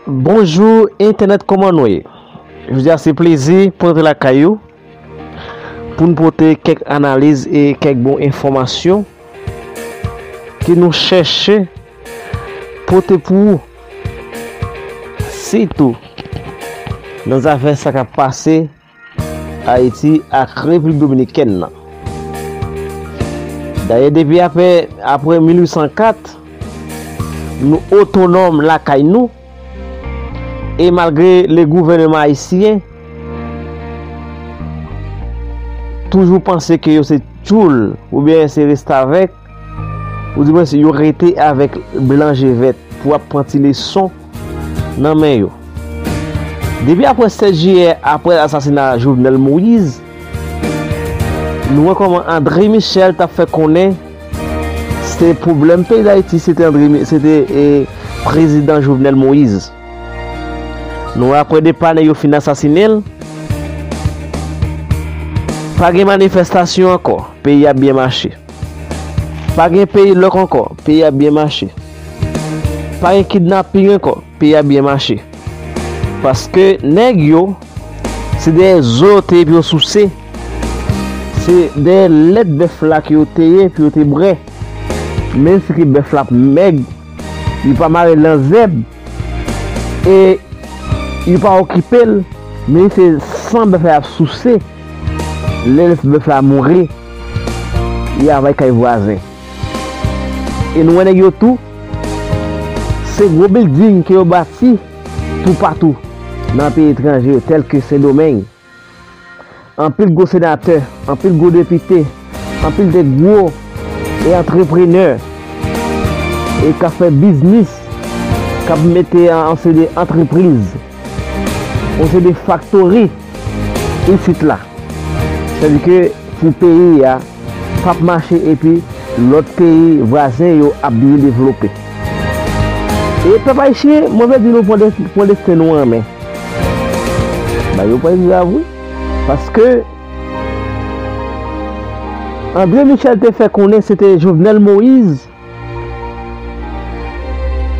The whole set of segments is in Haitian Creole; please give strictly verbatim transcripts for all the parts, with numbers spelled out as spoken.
Bonjou entènèt, kòman nou ye? Jodi a se plezi pou n antre lakay ou, pou n pote kèk analiz e kèk bon enfòmasyon ke nou chèche pote pou ou, sitou nan zafè sa k ap pase Ayiti ak Repiblik Dominikèn nan. Dayè, depi apre, apre mil uit san kat, nou otonòm lakay nou, e malgre le gouvèneman ayisyen toujou panse ke yo se tchoul oubyen se restavèk, oudimwens yo rete avèk blan je vèt pou ap pran ti leson nan men yo. Depi apre sèt jiyè, apre asasina Jovenel Moïse, nou wè kòman André Michel t ap fè konnen se pwoblèm peyi Dayiti, se te André, se te, e, prezidan Jovenel Moïse. Nou wè apre depa nèg yo fin asasinen l, pa gen manifestasyon ankò, peyi a byen mache. Pa gen peyi lòk ankò, peyi a byen mache. Pa gen kidnaping ankò, peyi a byen mache. Paske nèg yo, se dèyè zo yo te ye pou yo souse. Se dèyè lèt bèf la ke yo te ye pou yo te bwè. Menm si ke bèf la ap mèg, li pa mare l nan zèb. E li pa okipe l, men se san bèf la y ap souse. Lè bèf la mouri, li avay kay vwazen. E nou wè nèg yo tou, se gwo bilding ke yo bati toupatou nan peyi etranje yo, tèl ke Sendomeng. Anpil gwo senatè, anpil gwo depite, anpil de gwo e antreprenè e k ap fè biznis, k ap mete an, an seri de antrepriz, an seri de faktori isit la. Sètadi ke pou peyi a p ap mache epi lòt peyi vwazen yo ap byen devlope. E pèp ayisyen, mwen vle di nou pran de-, pran desten nou an men. Bagay yo pral grav wi. Paske André Michel te fè konnen se te Jovenel Moïse,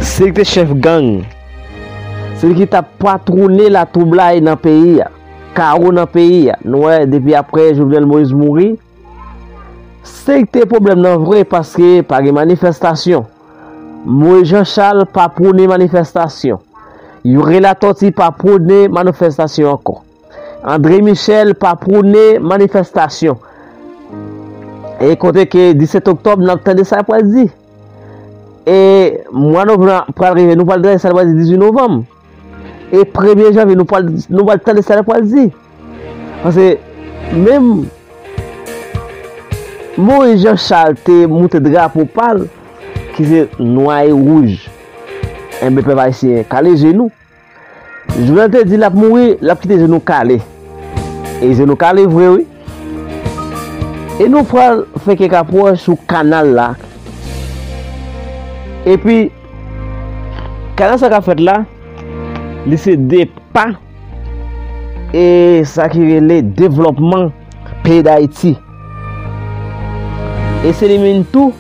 se li ki te chèf gang, se li ki t ap patwone latwoublay nan peyi a, kawo nan peyi a. Nou wè, depi apre Jovenel Moïse mouri, se li ki te pwoblèm nan vre, paske pa gen manifestasyon. Moïse Jean Charles pa pwone manifestasyon. Youri Latortue pa pwone manifestasyon ankò. André Michel pa pwone manifestasyon. E kote ke disèt oktòb, n ap tande sa l pral di. E mwa novanm pral rive, nou pral tande sa l pral di dizuit novanm. E premye janvye, nou pral, nou pral tande sa l pral di. Paske menm Moïse Jean Charles te moute drapo pa l, ki se nwa e wouj. Enben, pèp ayisyen, kale je nou. Jovenel te di l ap mouri, l ap kite je nou kale. E je nou kale vre, wi. E nou pral fè kèk apwòch sou kanal la. Epi, kanal sa k ap fèt la, li se depa e sa ki rele devlòpman peyi Dayiti. E se li menm tou,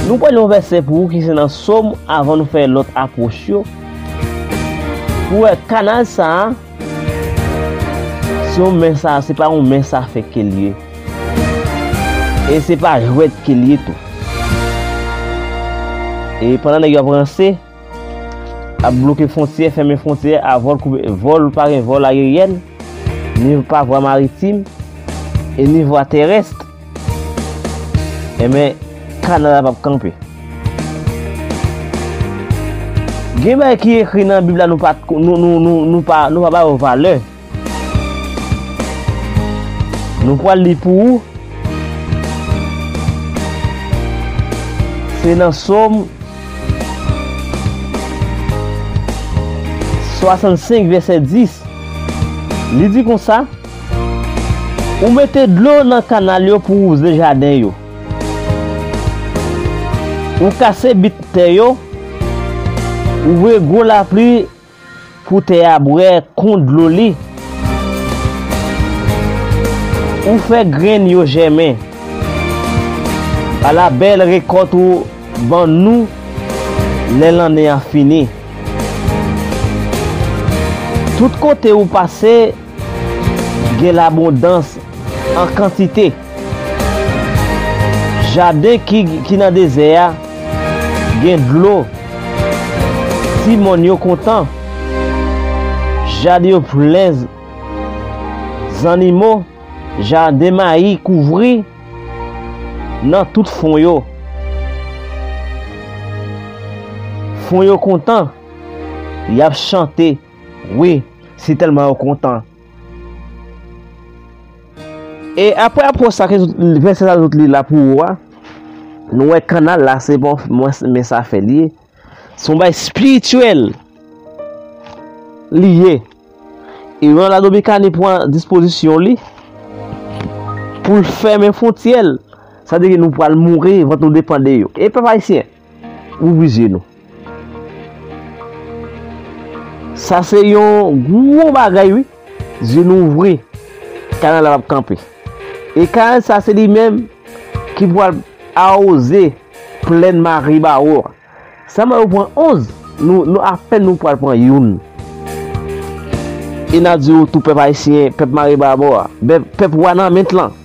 nou pral li yon vèsè pou ou ki se nan Sòm avan nou fè lòt apwòch yo. Pou wè kanal sa a, se yon men sa, se pa yon men sa fèk ke l ye. E se pa jwèt ke l ye tou. E pandan nèg yo ap ranse, ap bloke fwontyè, fèmen fwontyè a vòl koupe, vòl pa gen vòl ayeryèn, ni pa vwa maritim, e ni vwa terès. Enben, kanal la p ap kanpe. Gen bagay ki ekri nan Bib la, nou pa, nou, nou, nou, nou pa, nou pa ba yo valè. Nou pral li pou ou. Se nan Sòm swasannsenk, vèsè dis. Li di konsa, ou mete dlo nan kanal yo pou wouze jaden yo. Ou kase bit tè yo, ou voye gwo lapli pou tè a bwè kont dlo li. Ou fè grenn yo jèmen. Ala bèl rekòt ou ban nou lè lannen an fini. Tout kote ou pase, gen labondans an kantite. Jaden ki, ki nan dezè a gen dlo. Ti mòn yo kontan. Jaden yo plen zannimo. Jaden mayi kouvri nan tout fon yo. Fon yo kontan. Y ap chante. Wi, si tèlman yo kontan. E apre, apre sa, ke zòt, vèsè sa zòt li la pou ou a, nou wè kannal la, se bon, mwen, men sa fè li ye. Se yon bagay espirityèl li ye. E Rwanda Dominikani pran dispozisyon li pou l fèmen fwontyè l. Sa vle di ke nou pral mouri, vant nou depann de yo. E pèp ayisyen, ouvri zye nou. Sa se yon gwo bagay, wi. Zye nou ouvri. Kannal la p ap kanpe. E kannal sa se li menm ki pral awoze plèn Maribawo a. Sèlman yo pran onz, nou, nou apèn nou pral pran youn. E n a di w tou pèp ayisyen, pèp Maribawo a, pèp, pèp Wanament lan.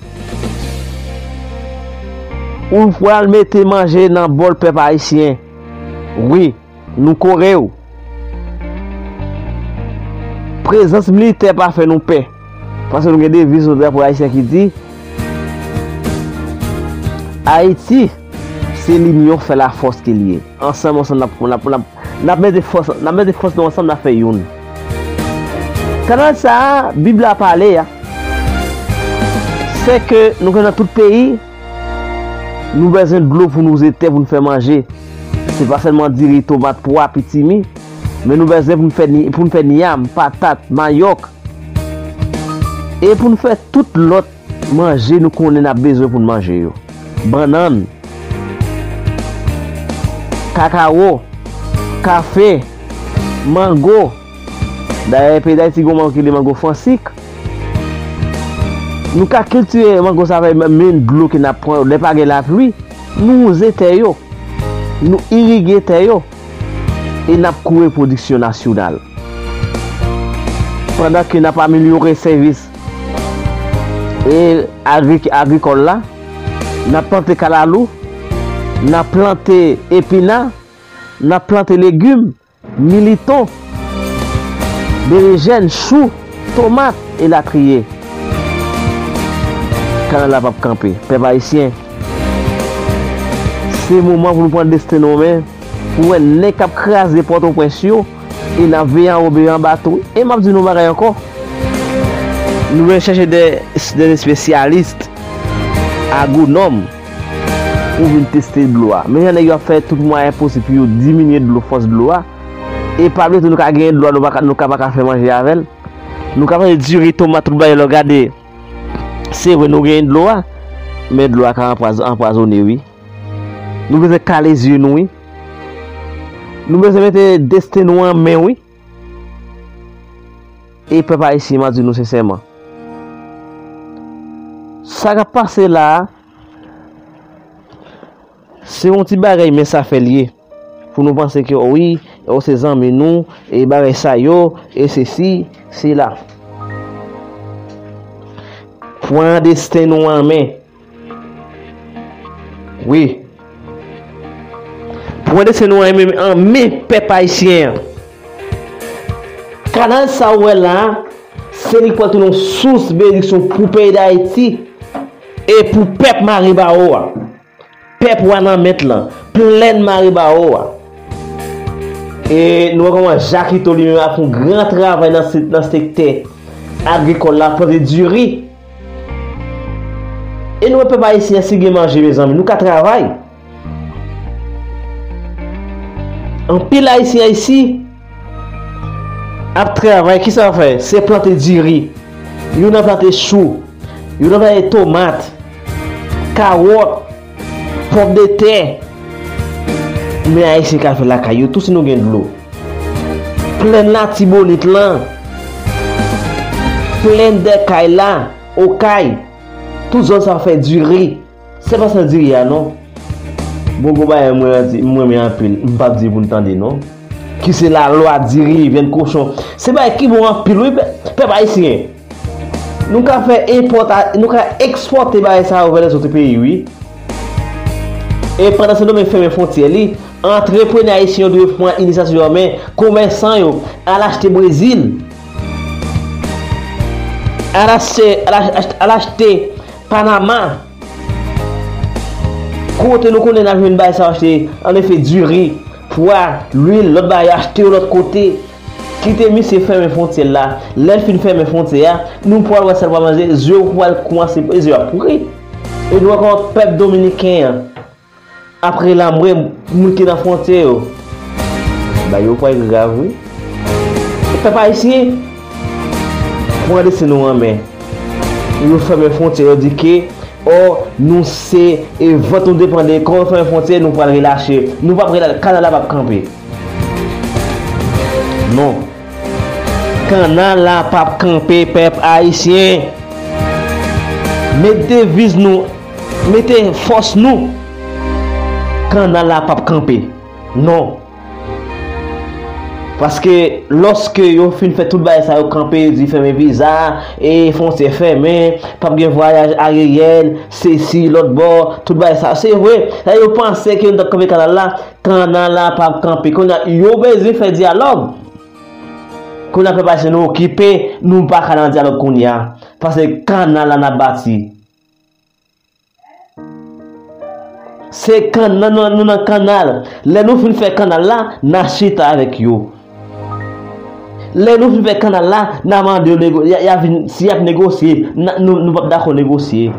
Ou pral mete manje nan bòl pèp ayisyen. Wi, nou kore w. Prezans militè pa fè nou pè. Paske nou gen deviz nou drapo ayisyen ki di, Ayiti, se linyon fè lafòs ke l ye. Ansanm, ansanm, n ap, n ap, n ap, n ap mete fòs, n ap mete fòs nou ansanm, n ap fè youn. Kannal sa a, Bib la pale a, se ke nou gen nan tout peyi, nou bezwen dlo pou nou ze tè, pou nou fè manje. Se pa sèlman diri, tomat, pwa, pitimi, men nou bezwen pou nou fè ni, pou nou fè nyam, patat, mayòk. E pou nou fè tout lòt manje nou konnen n ap bezwen pou n manje yo. Bannann, kakawo, kafe, mango. Dayè, peyi Dayiti gen yon mango ki rele mango Fransik. Nou ka kiltive mango sa avèk menm dlo ke n ap pran yo. Lè pa gen lapli, nou wouze tè yo. Nou irige tè yo. E n ap kouri pwodiksyon nasyonal. Pandan ke n ap amelyore sèvis e agri-, agrikòl la, n ap plante kalalou, n ap plante epina, n ap plante legim, militon, berejèn, chou, tomat, elatriye. Kannal la p ap kanpe. Pèp ayisyen, se moman pou nou pran desten nou an men. Ou wè nèg k ap kraze Pòtoprens yo, e n ap veye anwo, veye anba tou. E m ap di nou yon bagay ankò. Nou bezwen chèche de, de espesyalis, agwonòm, pou vin teste dlo a. Men jan nèg yo ap fè tout mwayen posib pou yo diminye dlo, fòs dlo a. E pa bliye tou, nou ka genyen dlo a, nou pa ka, nou ka pa ka fè manje avè l. Nou ka manje diri, tomat, tout bagay, lè w gade, se vre nou genyen dlo a, men dlo a ka anpwaz-, anpwazonnen, wi. Nou bezwen kale zye nou, wi. Nou bezwen mete desten nou an men, wi. E pèp ayisyen, m ap di nou sensèman, sa k ap pase la a, se yon ti bagay, men sa fè l ye. Pou nou panse ke, wi, yo se zanmi nou, e bagay sa yo, e sesi, sela. Pran desten nou an men. Wi. Pran desten nou an men, an men pèp ayisyen an. Kannal sa ou wè la a, se li k pral tounen yon sous benediksyon pou peyi Dayiti e pou pèp Maribawo a. Pèp Wanament lan, plèn Maribawo a. E nou wè kòman Jakito li menm ap fè yon gran travay nan se-, nan sektè agrikòl la, plante diri. E nou wè pèp ayisyen an, si gen manje, mezanmi, nou ka travay. Anpil ayisyen isi ap travay, kisa yo fè? Se plante diri. Youn nan plante chou. Youn nan plante tomat, kawòt, pòmdetè. Men ayisyen ka fè lakay yo, tou si nou gen dlo. Plèn Latibonit lan, plèn Dèkay la, Okay, tout zòn sa yo fè diri. Se pa san diri a non. Bon, gwo bagay mwen di, m renmen anpil. M p ap di pou n tande non. ki se lalwa, diri, vyann kochon. Se bagay ki bon anpil, wi, pè-, pèp ayisyen. Nou ka fè enpòta-, nou ka ekspòte bagay sa yo vè lèzòt peyi, wi. E pandan Sendomeng fèmen fwontyè li, antreprenè ayisyen yo dwe pran inisyativ yo an men, komèsan yo, al achte Brezil, al achte, al ach-, al achte Panama. Kote nou konnen n ap jwenn bagay sa yo achte, annefe, diri, pwa, lwil, lòt bagay yo achte yo lòt kote. Kite misye fèmen fwontyè l la. Lè l fin fèmen fwontyè a, nou pral wè sa l pral manje, zye w pral koumanse, zye w ap pouri. E nou wè kòman pèp dominiken an ap relanbre moun ki nan fwontyè yo. Bagay yo pral grav, wi. Pèp ayisyen, pran desten nou an men. Yo fèmen fwontyè, yo di ke, o, nou se, e, vant nou depann de, kòm yo fèmen fwontyè, nou pral relache. Nou p ap relache, kanal la p ap kanpe. Non. Kanal la p ap kanpe, pèp ayisyen. Met deviz nou, mete fòs nou. Kanal la p ap kanpe. Non. Paske lòske yo fin fè tout bagay sa yo kanpe, yo di fèmen viza, e fwontyè fèmen, p ap gen vwayaj ayeryèn, sesi, lòt bò, tout bagay sa. Se vre, sa yo panse ke nou t ap kanpe kanal la, kanal la p ap kanpe. Kounye a, yo bezwen fè dyalòg. Kounye a, pèp ayisyen nou okipe, nou pa ka nan dyalòg kounye a. Paske kanal la n ap bati. Se kanal, nou, nou nan kanal. Lè nou fin fè kanal la, n a chita avèk yo. Lè nou fin fè kanal la, n a mande yo nego-, y a, y a vin, si y ap negosye, n a, nou, nou p ap dakò negosye.